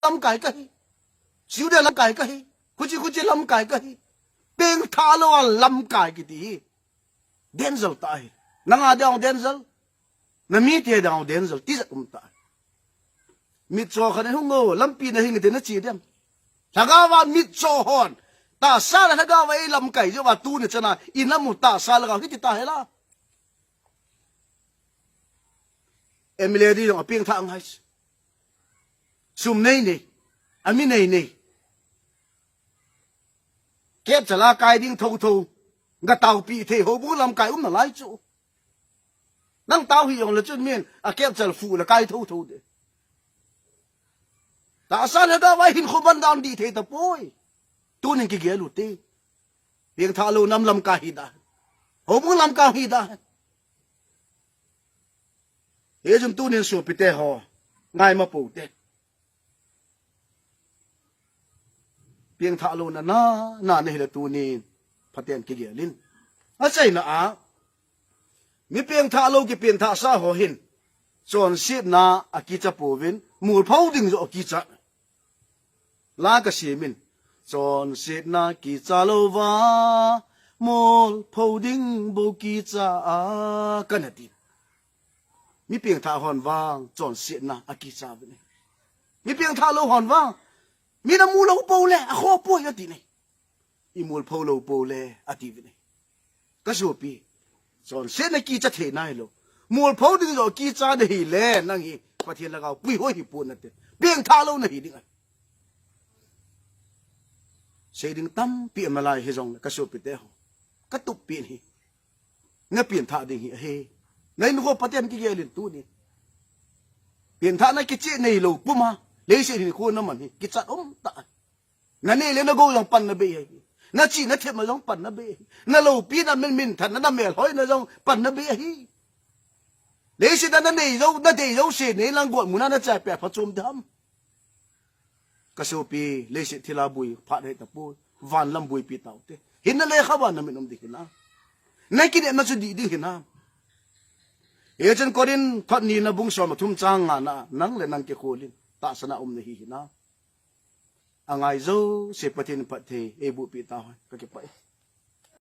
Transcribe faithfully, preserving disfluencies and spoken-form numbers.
lamkai kahi. Juda lamkai kahi. Khuchi khuchi lamkai kahi. Pengthah lou a lamkai kiti hi danger tah ahi. Nanga ding danger. Namite ding danger. Tijat um tah. Mitcho khat in hung o, lampi nahing te nachi dem. Lhagao a mitcho hon. Tahsa le lhagao a eilamkai jouva tuni chana. Inam u tahsa lhagao hiti ta hela. M L A ding jong apengthah ngai. Sum nei nei. Ami nei nei. Kep chala kai ding thotho. Ga taopi thei houbung lamkai um nalai chu. Nang tao hi jong le chun min a kep chal fu le kai thotho de. Tahsa lhagao a hin khoban dan di thei tapoi. Tunin kigel u te. Pengthah lou nam lamkai hi da. Houbung lamkai hi da. Hijeh chun tunin sopite ho. Ngai ma pou te. Pengthah louna, na, na, na hile tunin. Phaten kigel in. Achaina a. Mi pengthah lou kipengthah sa ho hin. Chonsetna akicha pouvin. Molpho ding joh akicha. La kasimin. Chonsetna kicha louva. Molpho ding bou kicha a. Kana ti. Mi pengthah hon vang, chonsetna akicha uvin ahi. Mi pengthah lou hon vang, mi namu lou pou le, akhoh poi ati ne. Imolpho lou pou le, ati uvin ahi. Kasopi, chonsetna kicha thei nailou. Molpho ding joh kicha nahi le, nang hi, Pathen lhagao puihoi hi pon nate. Pengthah lou nahi ding ahi. Sei ding tampi ama lai hijong le kasopite ho. Katup pen hi. Na pengthah ding hi ahi. Na in ho Pathen kigel in tuni. Pengthahna kicheh neilou puma. Leiset hin khu naman hi. Kichat um tah. Na nei le na gou jong pan na bei ahi. Na chi na them jong pan na bei ahi. Na loupi na min minthanna na melhoina jong pan na bei ahi. Leiset a na nei jou, na dei jouse nei lang got muna na chai peh phachom dam. Kasopi, leiset thilha bui phat hei tapoi. Van lam buipi taute. Hinna le khavan na min um ding hinam. Na kinepna chu dih ding hinam. Hijeh chun Corinth khat nina bung som le thum chang ngana, nang le nang kikhol in. Tahsa na um nahi hinam. Angai jouse Pathen in phatthei eiboh peh tauhen. Kakipah e.